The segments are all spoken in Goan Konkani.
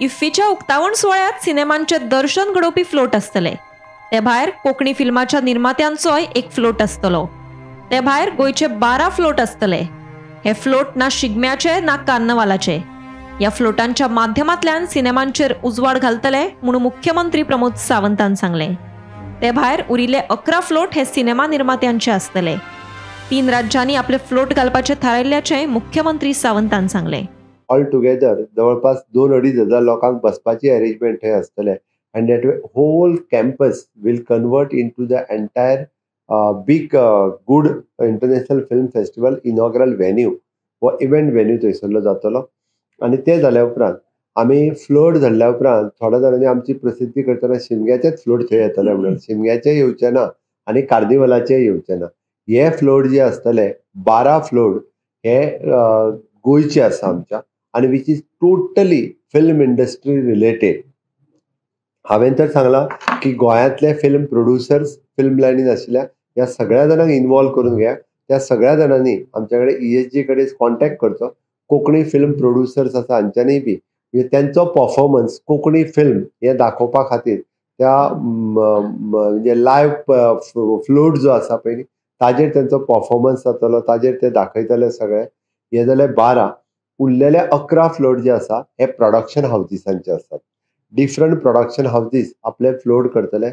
इफ्फीच्या उक्तावण सुवाळ्यात सिनेमांचे दर्शन घडोवपी फ्लोट आसतले. ते भायर कोंकणी फिल्माच्या निर्मात्यांचोय एक फ्लोट आसतलो. ते भायर गोंयचे 12 फ्लोट आसतले. हे फ्लोट ना शिगम्याचे ना कार्नवालाचे. ह्या फ्लोटांच्या माध्यमांतल्यान सिनेमांचेर उजवाड घालतले म्हणून मुख्यमंत्री प्रमोद सावंतान सांगलें. ते भायर उरिल्ले 11 फ्लोट हे सिनेमा निर्मात्यांचे आसतले. 3 राज्यांनी आपले फ्लोट घालपाचे थारायल्ल्याचें मुख्यमंत्री सावंतान सांगलें. ऑल टुगेदर जवळपास 2-2.5 हजार लोकांक बसपाची अरेंजमेंट थंय आसतले and that whole campus will convert into the entire big good international film festival inaugural venue हो इव्हेंट व्हेन्यू थंयसरलो जातलो. आनी ते जाल्या उपरांत आमी फ्लोट धरल्या उपरांत थोड्या जाणांनी आमची प्रसिद्धी करतना शिमग्याचेच फ्लोट थंय येतले म्हणून शिमग्याचे येवचे ना आनी कार्निवलाचे येवचे ना. हे फ्लोट जे आसतले 12 फ्लोट हे गोंयचे आसा आमच्या आनी which is totally film industry related. हांवें तर सांगलां की गोंयांतले फिल्म प्रोड्युसर्स फिल्म लायनीन आशिल्ल्या ह्या सगळ्या जाणांक इनवॉल्व करून घेया. त्या सगळ्या जाणांनी आमच्या कडेन ESG कडेन कॉन्टॅक्ट करचो. कोंकणी फिल्म प्रोड्युसर्स आसा हांच्यांनी बी म्हणजे तेंचो परफॉर्मन्स कोंकणी फिल्म हे दाखोवपा खातीर त्या म्हणजे लायव्ह फ्लोट जो आसा पळय ताजेर तेंचो परफॉर्मन्स जातलो, ताजेर ते दाखयतले सगळे. हे जाले 12. उरलेले 11 फ्लोट जे आसा हे प्रोडक्शन हावजीसांचे आसात. डिफरंट प्रोडक्शन हावजीस आपले फ्लोट करतले.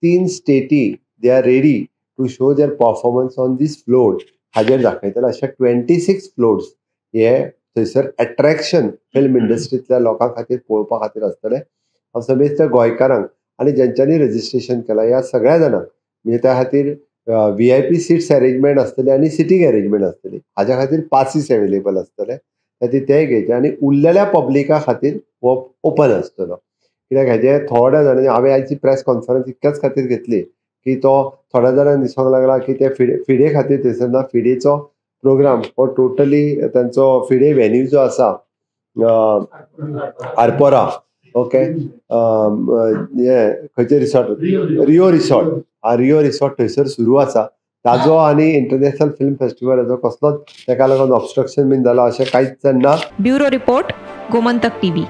3 स्टेटी they are ready to show their performance on this float हाजेर दाखयतले. अशे 26 फ्लोट्स हे थंयसर एट्रॅक्शन फिल्म इंडस्ट्रींतल्या लोकां खातीर पळोवपा खातीर आसतले. हांव समेस्त गोंयकारांक आनी जेंच्यांनी रजिस्ट्रेशन केलां ह्या सगळ्या जाणांक म्हणजे त्या खातीर VIP seats arrangement आसतली आनी सिटींग अरेंजमेंट आसतली. हाज्या खातीर पासीस अवेलेबल आसतले, खातीर ते घेयचे आनी उरलेल्या पब्लिका खातीर हो ओपन आसतलो. कित्याक हेजे थोड्या जाणांनी हांवें आयची प्रेस कॉन्फरन्स इतक्याच खातीर घेतली की तो थोड्या जाणांक दिसूंक लागला की ते फिडे खातीर थंयसर ना. फिडेचो प्रोग्राम हो टोटली तांचो फिडे व्हेन्यू जो आसा आरपोरा, ओके, हे खंयचे resort, Rio resort, Rio resort थंयसर सुरू आसा. ताजो आनी इंटरनॅशनल फिल्म फेस्टिवलाचो कसलोच ताका लागून ऑब्स्ट्रक्शन बीन जाला अशें कांयच ना. Bureau report, Gomantak TV.